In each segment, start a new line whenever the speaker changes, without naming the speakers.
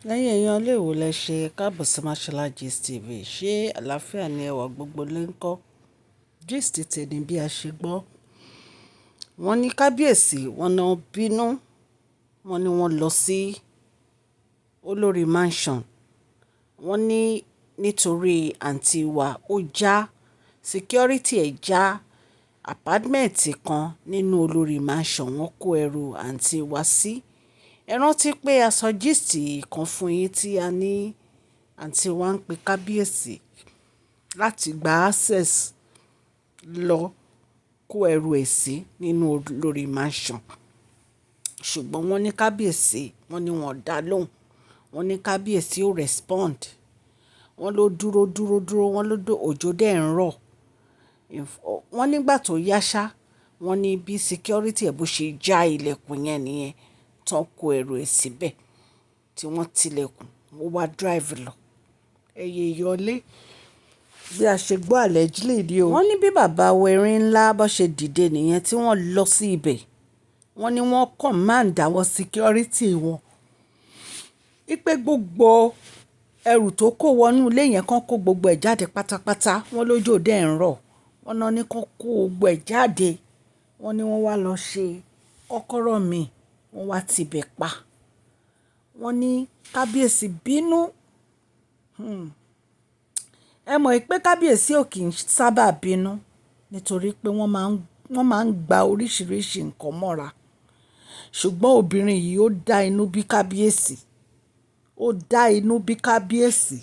Lẹ́yìn èèyàn ilé ìwò lẹ ṣe káàbọ̀ sí Mashola Gist TV. Ṣé àlàáfíà ni ẹwà gbogbo lè ń kọ́? Gist tẹni bí a ṣe gbọ́. Wọ́n ní kábíyèsí, wọ́n náà bínú, wọ́n ní wọ́n lọ sí olórí mansion. Wọ́n ní nítorí àǹtí wa ó já security ẹ̀ já apartment kan nínú olórí mansion, wọ́n kó ẹrù àǹtí wa sí. Ẹ rántí pé a sọ gist kan fún yín tí a ní àǹtí wa ń pe kábíyèsí láti gba access lọ kó ẹrù ẹ̀ sí nínú olórí mansion. Ṣùgbọ́n wọ́n ní kábíyèsí, wọ́n ní wọ́n dá lóhùn. Wọ́n ní kábíyèsí ò respond. Wọ́n ló dúró, dúró, dúró, wọ́n ló dó òjò dẹ̀ ń rọ̀. Wọ́n nígbà tó yá ṣá, wọ́n ní bí security ẹ̀ bó ṣe já ilẹ̀kùn yẹn nìyẹn, tán kó ẹrù ẹ̀ síbẹ̀ tí wọ́n ti ilẹ̀kùn, ó wá drive lọ. Ẹ̀yin èèyàn lé, bí a ṣe gbọ́ allegedly ni o. Wọ́n ní bí bàbá wa ńlá bó ṣe dìde nìyẹn tí wọ́n lọ sí ibẹ̀. Wọ́n ní wọ́n command àwọn security wọn wípé gbogbo ẹrù tó kó wọnú ilé yẹn kán kó gbogbo ẹ̀ jáde pátápátá. Wọ́n lójó dẹ̀ ń rọ̀. Wọ́n náà ní kán kó gbogbo ẹ̀ jáde. Wọ́n ní wọ́n wá lọ ṣe kọ́kọ́rọ́ mi, wọ́n wá ti ibẹ̀ pa. Wọ́n ní kábíyèsí bínú. Ẹ mọ̀ pé kábíyèsí ò kí ń sábà bínú nítorí pé wọ́n máa ń gba oríṣìíríṣìí nǹkan mọ́ra. Ṣùgbọ́n obìnrin yìí ó dá inú bí kábíyèsí. Ó dá inú bí kábíyèsí.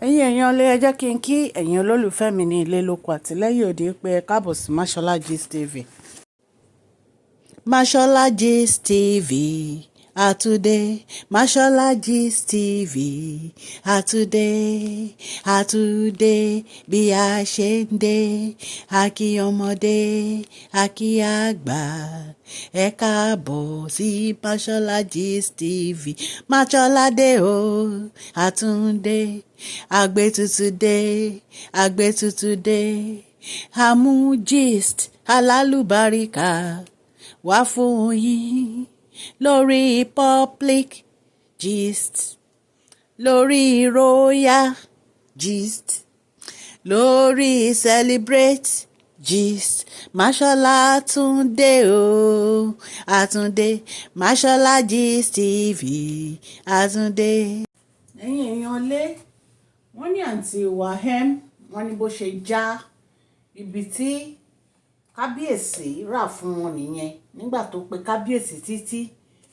Ẹ̀yin èèyàn lé, ẹ jẹ́ kí n kí ẹ̀yin olólùfẹ́ mi ní ilé lóko àti lẹ́yìn òde pé ẹ káàbọ̀ sí Mashola Gist TV. Mashola Gist TV àtúndé, Mashola Gist TV àtúndé, àtúndé bí a ṣe ń dé, àkí ọmọdé, àkí àgbà, ẹ káàbọ̀ sí Mashola Gist TV. Mashola dé o, àtúndé, àgbétutù dé, àgbétutù dé, àmú gist alálùbáríkà wá fún yín lórí public gist, lórí royal gist, lórí celebrate gist. Mashola Túndé o, àtúndé, Mashola Gist TV àtúndé. Ẹ̀yin èèyàn lé, wọ́n ní àǹtí wahem, wọ́n ní bó ṣe já ibi tí kábíyèsí rà fún wọn nìyẹn nígbà tó pe kábíyèsí títí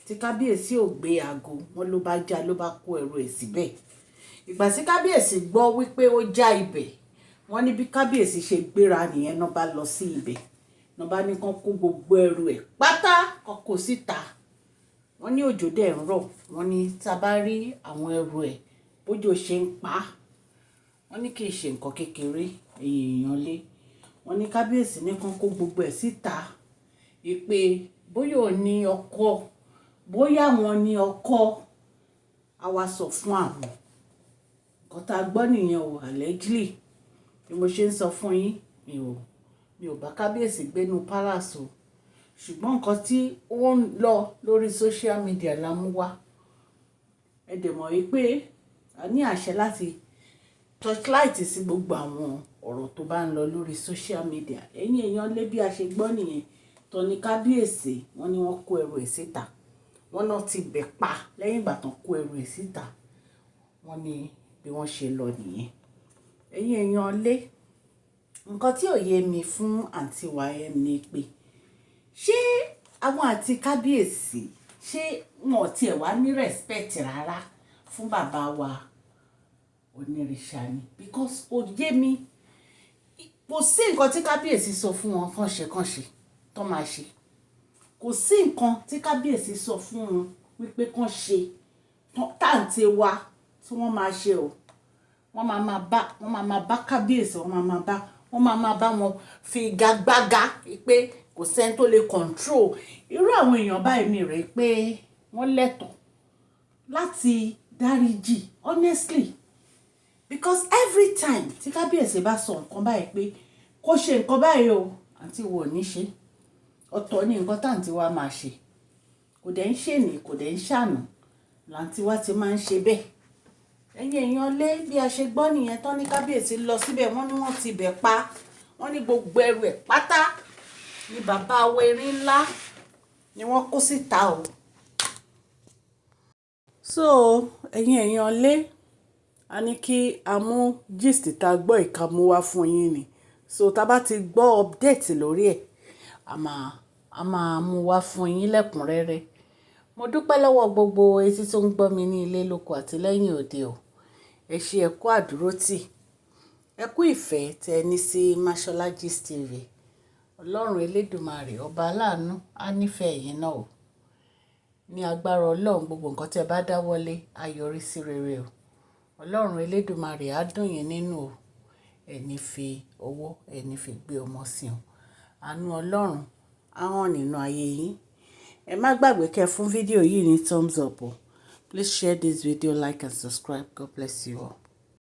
tí kábíyèsí ò gbé aago wọn, ló bá já, ló bá kó ẹrù ẹ̀ síbẹ̀. Ìgbà tí kábíyèsí gbọ́ wípé ó já ibẹ̀, wọ́n ní bí kábíyèsí ṣe gbéra nìyẹn náà, bá lọ sí ibẹ̀ náà, bá ní kán kó gbogbo ẹrù ẹ̀ pátá, kán kó síta. Wọ́n ní òjò dẹ̀ ń rọ̀. Wọ́n ní tá a bá rí àwọn ẹrù ẹ̀ bójò ṣe ń pa á, wọ́n ní kì í ṣe nǹkan kékeré. Èèyàn lé, wọ́n ní kábíyèsí ní kán kó gbogbo ẹ̀ síta, ìpè bóyá ò ní ọkọ, bóyá àwọn ní ọkọ, a wá sọ fún àwọn. Nǹkan tá a gbọ́ nìyẹn o, allegedly. Bí mo ṣe ń sọ fún yín, mi ò bá kábíyèsí gbénú palace o, ṣùgbọ́n nǹkan tí ó ń lọ lórí social media la mú wá. Ẹ dẹ̀ mọ̀ wípé a ní àṣẹ láti torchlight sí gbogbo àwọn ọ̀rọ̀ tó bá ń lọ lórí social media. Ẹ̀yin èèyàn lé, bí a ṣe gbọ́ nìyẹn tó ní kábíyèsí, wọ́n ní wọ́n kó ẹrù ẹ̀ síta, wọ́n náà ti bẹ̀ pa lẹ́yìn ìgbà tán kó ẹrù ẹ̀ síta. Wọ́n ní bí wọ́n ṣe lọ nìyẹn. Ẹ̀yin èèyàn lé, nǹkan tí ò yé mi fún àǹtí YM ni pé ṣé àwọn àti kábíyèsí, ṣé wọn ò tiẹ̀ wá ní respect rárá fún bàbá wa onírìṣà ni? Because ó yé mi, kò sí nǹkan tí kábíyèsí sọ fún wọn kàn ṣe, kàn ṣe tó máa ṣe. Kò sí nǹkan tí kábíyèsí sọ fún wọn wípé kàn ṣe táǹtí wa tí wọ́n máa ṣe o. Wọ́n máa bá kábíyèsí, wọ́n máa bá wọn fi igagbága pé kò sẹ́ni tó lè control irú àwọn èèyàn báyìí. Mi rẹ̀ pé wọ́n lẹ́tọ̀ọ́ láti dáríjì, honestly, because every time tí kábíyèsí bá sọ nǹkan báyìí pé kó ṣe nǹkan báyìí o, àǹtí wo ò ní ṣe. Ọ̀tọ̀ ní nǹkan táǹtí wa máa ṣe. Kò dẹ̀ ń ṣèní, kò dẹ̀ ń ṣàná. Làǹtí wa ti máa ń ṣe bẹ́ẹ̀. Ẹ̀yin èèyàn lé, bí a ṣe gbọ́ nìyẹn tán ní kábíyèsí lọ síbẹ̀, wọ́n ní wọ́n ti bẹ̀ pa. Wọ́n ní gbogbo ẹrù ẹ̀ pátá ní bàbá wa erin ńlá ni wọ́n kó síta o. So ẹ̀yin èèyàn lé, a ní kí a mú gist tá gbọ́ ìka mú wá fún yín ni. So tá bá ti gbọ́ update lórí ẹ̀, a máa mú wá fún yín lẹ́kùnrẹ́rẹ́. Mo dúpẹ́ lọ́wọ́ gbogbo etí tó ń gbọ́ mi ní ilé lóko àti lẹ́yìn òde o. Ẹ ṣé, ẹ kú àdúrótì. Ẹ kú ìfẹ́ tẹ ní sí Mashola Gist TV. Ọlọ́run Elédùmarè, ọba aláàánú, á nífẹ̀ẹ́ yín náà o. Ní agbára Ọlọ́run, gbogbo nǹkan tí ẹ bá dáwọ́lé á yọrí sí rere o. Ọlọ́run Elédùmarè á dùn yín nínú o. Ẹ ní fi owó, ẹ ní fi gbé ọmọ sí o. Àánú Ọlọ́run á hàn nínú ayé yín. Ẹ má gbàgbé kẹ́ fún fídíò yìí ní thumbs up o. Please share this video, like and subscribe. God bless you all.